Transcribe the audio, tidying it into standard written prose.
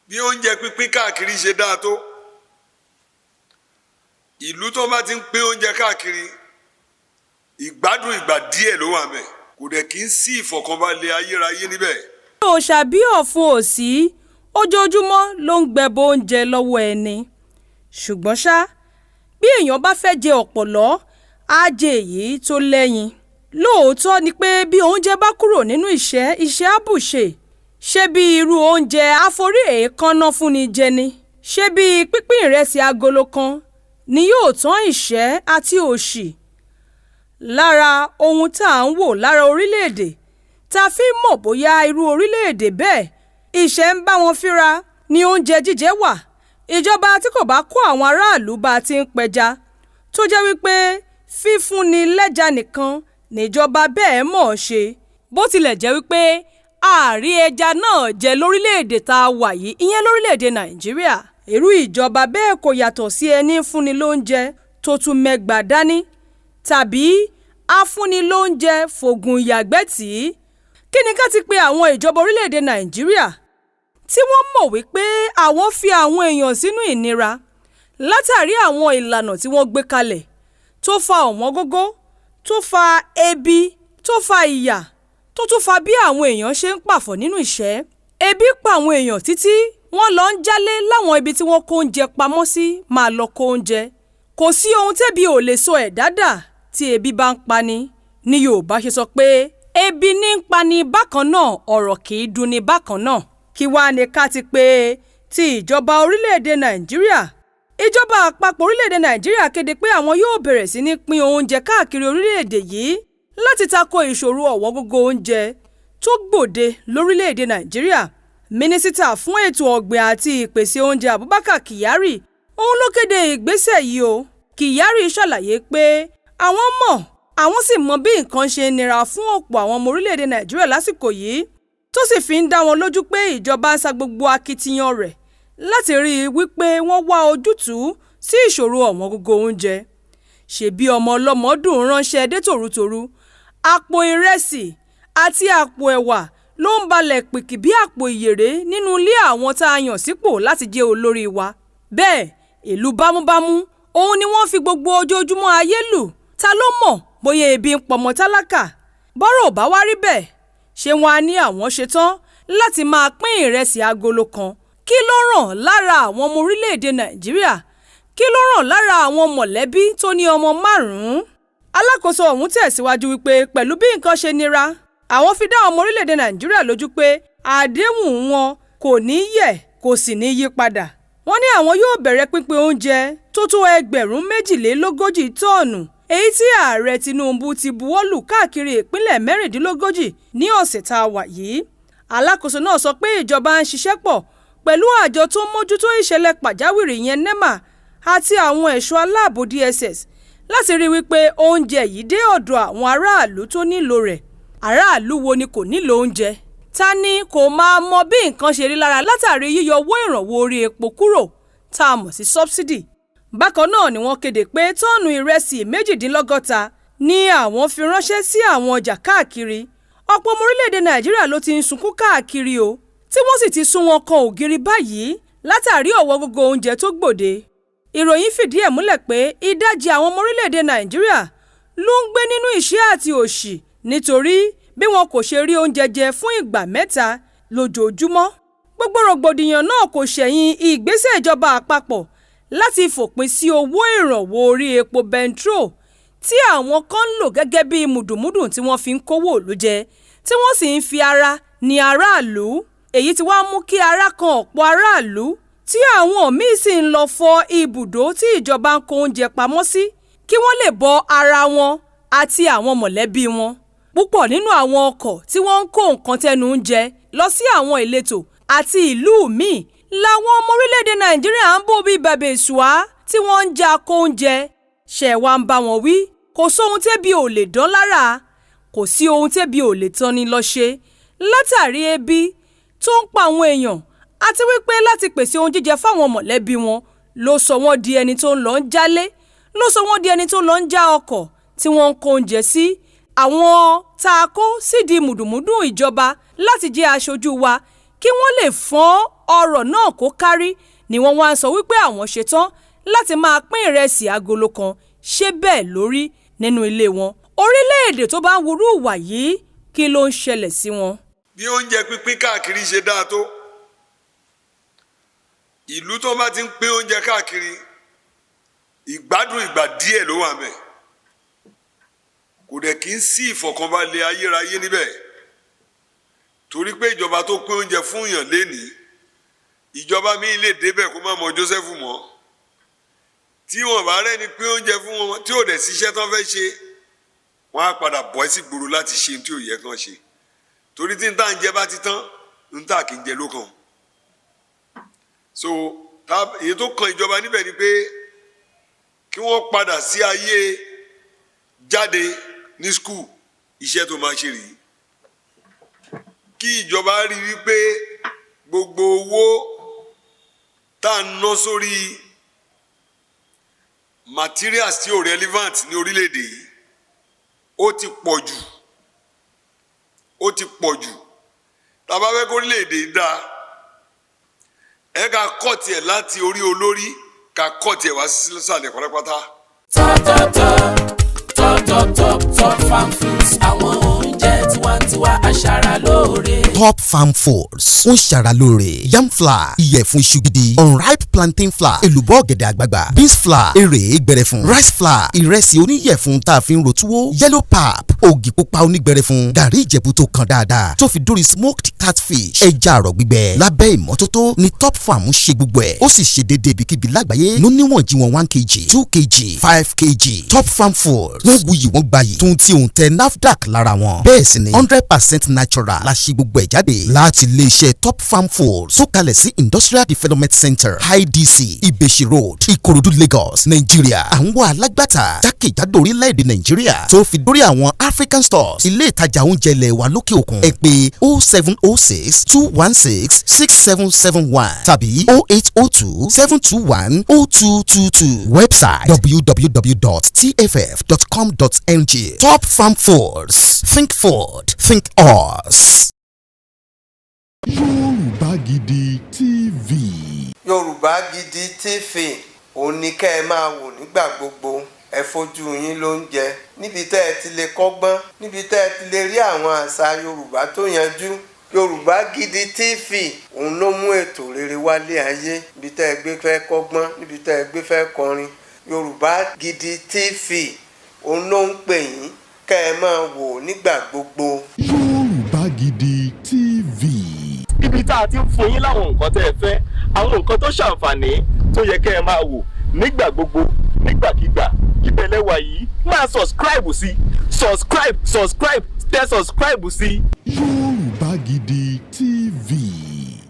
Bí oúnjẹ pínpín káàkiri ṣe dáa tó, ìlú tó bá ti ń pín oúnjẹ káàkiri, ìgbádùn ìgbà díẹ̀ ló wà ńbẹ̀, kò dẹ̀ kí ń sí ìfọ̀kànbalẹ̀ ayérayé níbẹ̀. Òòṣà bí ọ̀fun ò sí, ojoojúmọ́ ló ń gbẹbọ oúnjẹ lọ́wọ́ ẹni. Ṣùgbọ́n ṣá, bí èèyàn bá fẹ́ jẹ ọ̀pọ̀lọ́, á jẹ èyí tó lẹ́yìn. Lóòótọ́ ni pé bí oúnjẹ bá kúrò nínú ìṣẹ́, ìṣẹ́ á bùṣe. Ṣé bí irú oúnjẹ àforí èékánná fúnni jẹ ni? Ṣé bí pínpín ìrẹsì agolo kan ni yóò tán ìṣẹ́ àti òṣì? Lára ohun tá à ń wò lára orílẹ̀-èdè tá a fi ń mọ̀ bóyá irú orílẹ̀-èdè bẹ́ẹ̀ ìṣẹ́ ń bá wọn fínra ni oúnjẹ jíjẹ wà. Ìjọba tí kò bá kó àwọn aráàlú bá ti ń pẹja, tó jẹ́ wípé fífúnni lẹ́ja nìkan níjọba bẹ́ẹ̀ mọ̀ ọ́n ṣe. Bó tilẹ̀ jẹ́ wípé àárí ẹja náà jẹ lórílẹ̀-èdè tá a wà yìí, ìyẹn lórílẹ̀-èdè Nàìjíríà. Irú ìjọba bẹ́ẹ̀ kò yàtọ̀ sí ẹni ń fúnni lóúnjẹ tó tún mẹ́gba dání tàbí afúnni lóúnjẹ fògùn ìyàgbẹ́ tì í. Kí ni ká ti pe àwọn ìjọba orílẹ̀-èdè Nàìjíríà tí wọ́n mọ̀ wípé àwọn fi àwọn èèyàn sínú ìnira látàrí àwọn ìlànà tí wọ́n gbé kalẹ̀ tó fa ọ̀wọ́ngógó, tó fa ebi, tó fa ìyà, tó tún fa bí àwọn èèyàn ṣe ń pàfọ̀ nínú ìṣẹ́? Ebi pa àwọn èèyàn títí wọ́n lọ ń jálé láwọn ibi tí wọ́n kó oúnjẹ pamọ́ sí máa lọ kó oúnjẹ. Kò sí ohun tébi ò lè sọ ẹ̀dá dà tí ebi bá ń pani. Ní Yorùbá ṣe sọ pé ebi ní ń pani bákan náà, ọ̀rọ̀ kì í dunni bákan náà. Kí wá ni ká ti pè ti ìjọba orílẹ̀-èdè Nàìjíríà? Ìjọba àpapọ̀ orílẹ̀-èdè Nàìjíríà kéde pé àwọn yóò bẹ̀rẹ̀ sí ní pín oúnjẹ káàkiri orílẹ̀-èdè yìí láti tako ìṣòro ọ̀wọ́ngógó oúnjẹ tó gbòde lórílẹ̀-èdè Nàìjíríà. Mínísítà fún ètò ọ̀gbìn àti ìpèsè oúnjẹ Abubakar Kyari òun ló kéde ìgbésẹ̀ yìí o. Kyari ṣàlàyé pé àwọn mọ̀, àwọn sì mọ bí nǹkan ṣe nira fún ọ̀pọ̀ àwọn ọmọ orílẹ̀-èdè Nàìjíríà lásìkò yìí, tó sì fi ń dá wọn lójú pé ìjọba ń sa gbogbo akitiyan rẹ̀ láti rí i wípé wọ́n wá ojútùú sí ìṣòro ọ̀wọ́ngógó oúnjẹ. Ṣebí ọmọ ọlọ́mọ dùn ránṣẹ́ dé tòrutòru, àpò ìrẹsì àti àpò ẹ̀wà ló ń balẹ̀ pìkì bí àpò ìyèré nínú ilé àwọn tá a yàn sípò láti jẹ́ olórí wa. Bẹ́ẹ̀ ìlú bámúbámú òun ni wọ́n fi gbogbo ojoojúmọ́ ayé lù. Ta ló mọ̀ bóyá ebi ń pọmọ tálákà? Bọ́rọ̀ ò bá wá rí bẹ́ẹ̀, ṣé wọn á ní àwọn ṣetán láti máa pín ìrẹsì agolo kan? Kí ló ràn lára àwọn ọmọ orílẹ̀-èdè Nàìjíríà? Kí ló ràn lára àwọn mọ̀lẹ́bí tó ní ọmọ márùn-ún? Alákòóso ọ̀hún tẹ̀síwájú wípé pẹ̀lú bí nǹkan ṣe nira, àwọn fi dá ọmọ orílẹ̀-èdè Nàìjíríà lójú pé àdéhùn wọn kò ní yẹ̀, kò sì ní yí padà. Wọ́n ní àwọn yóò bẹ̀rẹ̀ pínpín oúnjẹ tó tó 42,000 tọ́ọ̀nù, èyí tí ààrẹ Tinubu ti buwọ́lù káàkiri ìpínlẹ̀ 36 ní ọ̀sẹ̀ tá a wà yìí. Alákòóso náà sọ pé ìjọba ń ṣiṣẹ́ pọ̀ pẹ̀lú àjọ tó ń mójútó ìṣẹ̀lẹ̀ pàjáwìrì yẹn NEMA àti àwọn ẹ̀ṣọ́ aláàbò DSS láti rí wípé oúnjẹ yìí dé ọ̀dọ̀ àwọn aráàlú tó nílò rẹ̀. Aráàlú wo ni kò nílò oúnjẹ? Ta ni kò máa mọ bí nǹkan ṣe rí lára látàrí yíyọ owó ìrànwọ́ orí epo kúrò tá a mọ̀ sí subsidy? Bákan náà ni wọ́n kéde pé tọ́ọ̀nù ìrẹsì 68 ni àwọn fi ránṣẹ́ sí àwọn ọjà káàkiri. Ọ̀pọ̀ ọmọ orílẹ̀-èdè Nàìjíríà ló ti ń sunkún káàkiri o, tí wọ́n sì ti sún wọn kan ògiri báyìí látàrí ọ̀wọ́ngógó oúnjẹ tó gbòde. Ìròyìn fìdí ẹ̀ múlẹ̀ pé ìdajì àwọn ọmọ orílẹ̀-èdè Nàìjíríà ló ń gbé nínú ìṣẹ́ àti òṣì nítorí bí wọn kò ṣe rí oúnjẹ jẹ fún ìgbà mẹ́ta lójoojúmọ́. Gbogbo rògbòdìyàn náà kò ṣẹ̀yìn ìgbésẹ̀ ìjọba àpapọ̀ láti fòpin sí owó ìrànwọ́ orí epo bẹntiró tí àwọn kan ń lò gẹ́gẹ́ bí mùdùnmúdùn tí wọ́n fi ń kówó ìlú jẹ, tí wọ́n sì ń fi ara ní aráàlú. Èyí tí wàá mú kí ara kan ọ̀pọ̀ aráàlú tí àwọn míì sì ń lọ fọ́ ibùdó tí ìjọba ń kó oúnjẹ pamọ́ sí kí wọ́n lè bọ́ ara wọn àti àwọn mọ̀lẹ́bí wọn. Púpọ̀ nínú àwọn ọkọ̀ tí wọ́n ń kó nǹkan tẹnu ń jẹ lọ sí àwọn ìletò àti ìlú míì làwọn ọmọ orílẹ̀-èdè Nàìjíríà ń bò bíi bàbà ìṣùá tí wọ́n ń já kó oúnjẹ. Ṣé wàá ń bá wọn wí? Kò sóhun tébi ò lè dán lára, kò sí ohun tébi ò lè tán ni lọ ṣe látàrí ebi tó ń pa àwọn èèyàn àti wípé láti pèsè ohun jíjẹ fáwọn mọ̀lẹ́bí wọn ló sọ wọ́n di ẹni tó ń lọ ń jálé, ló sọ wọ́n di ẹni tó lọ ń já ọkọ̀ tí wọ́n ń kó oúnjẹ sí. Àwọn tá a kó sídìí mùdùnmúdùn ìjọba láti jẹ́ aṣojú wa kí wọ́n lè fọ́n Ọ̀rọ̀ náà kó kárí ni wọ́n wá ń sọ wípé àwọn ṣetán láti máa pín ìrẹsì agolo kan. Ṣé bẹ́ẹ̀ lórí nínú ilé wọn? Orílẹ̀-èdè tó bá ń wúrú ìwà yìí, kí ló ń ṣẹlẹ̀ sí wọn? Bí oúnjẹ pínpín káàkiri ṣe dáa tó, ìlú tó bá ti ń pín oúnjẹ káàkiri, ìgbádùn ìgbà díẹ̀ ló wà ńbẹ̀. Kò dẹ̀ kí ń sí ìfọ̀kànbalẹ̀ ayérayé níbẹ̀, torí pé ìjọba tó pín oúnjẹ fún yàn lénìí, ìjọba míì lè débẹ̀ kó má mọ Joseph mọ́. Tí wọn bá rẹ́ni pín oúnjẹ fún wọn, tí ò dẹ̀ síṣẹ́ tán fẹ́ ṣe, wọ́n á padà bọ́ sí gbòòrò láti ṣe tí ò yẹ kán ṣe, torí tí n tá ń jẹ bá ti tán, n tà kì í jẹ ló kàn. So èyí tó kan ìjọba níbẹ̀ ni pé kí wọ́n padà sí ayé jáde ní school, iṣẹ́ tó máa ṣe rèé. Kí ìjọba rí wípé gbogbo owó tá à ń ná sórí materials tí ò relevant ní orílẹ̀-èdè yìí, ó ti pọ̀ jù, ó ti pọ̀ jù. Tá a bá fẹ́ kó orílẹ̀-èdè yìí dáa, ẹ ká kọ́ tiẹ̀ láti orí olórí, ká kọ́ tiẹ̀ wá sísàlẹ̀ pátápátá. Top top top top top top Top Farm Foods, àwọn oúnjẹ tiwantiwa, aṣara lóore. Top Farm Foods ń ṣara lóore: yam flour, ìyẹ̀fun iṣu gidi, unripe plantain flour, èlùbọ́ ọ̀gẹ̀dẹ̀ àgbagbà, beans flour, èrè gbẹrẹfun, rice flour, ìrẹsì oníyẹ̀fun tá a fi ń ro túwó, yellow pap, ògì pupa onígbẹrẹfun, gàrí Ìjẹ̀bú tó kan dáadáa, tó fi dórí smoked catfish, ẹja àrọ̀ gbígbẹ lábẹ́ ìmọ́tótó ni Top Farm ń ṣe gbogbo ẹ̀. Ó sì ṣe déédéé ibikíbi lágbàáyé ló níwọ̀n jí wọn: 1 kg, 2 kg, 5 kg. Top Farm Foods, wọ́n wuyì, wọ́n gbayì, tuntun tí òun tẹ NAFDAC lára wọn. Bẹ́ẹ̀ sì ni 100% natural la ṣe gbogbo ẹ̀ jáde láti iléeṣẹ́ Top Farm Foods tó kalẹ̀ sí Industrial Development Center, IDC, Ìbèṣì Road, Ìkòròdú, Lagos, Nàìjíríà. Àwọn alágbàtà jákèjádò orílẹ̀-èdè Nàìjíríà tó fi dórí àwọn African stores, ilé ìtajà oúnjẹ ilẹ̀ wa lókè òkun. Ẹ pè 07062166771 tàbí 08027210222. Website: www.tff.com.ng. Top Farm Foods, think food, think us. Yorùbá Gidi TV. Yorùbá Gidi TV, òun ni kẹ́ ẹ máa wò nígbà gbogbo. Ẹ fojú yín ló ń jẹ níbi tẹ́ ẹ ti lè kọ́gbọ́n, níbi tẹ́ ẹ ti lè rí àwọn àṣà Yorùbá tó yanjú. Yorùbá Gidi TV, òun ló mú ètò rere wálé ayé. Níbi tẹ́ ẹ gbé fẹ́ kọ́gbọ́n, níbi tẹ́ ẹ gbé fẹ́ kọrin, Yorùbá Gidi TV, òun ló ń pè yín kẹ́ ẹ máa wò nígbà gbogbo. Yorùbá Gidi TV. Ibi tá a ti ń fún yín láwọn nǹkan tẹ́ ẹ fẹ́, àwọn nǹkan tó ṣàǹfààní tó yẹ kẹ́ ẹ máa wò nígbà gbogbo, nígbàkigbà, ìbẹ̀lẹ̀ wà yìí. Máa subscribe sí, subscribe, subscribe, tẹ subscribe sí. Yorùbá Gidi TV.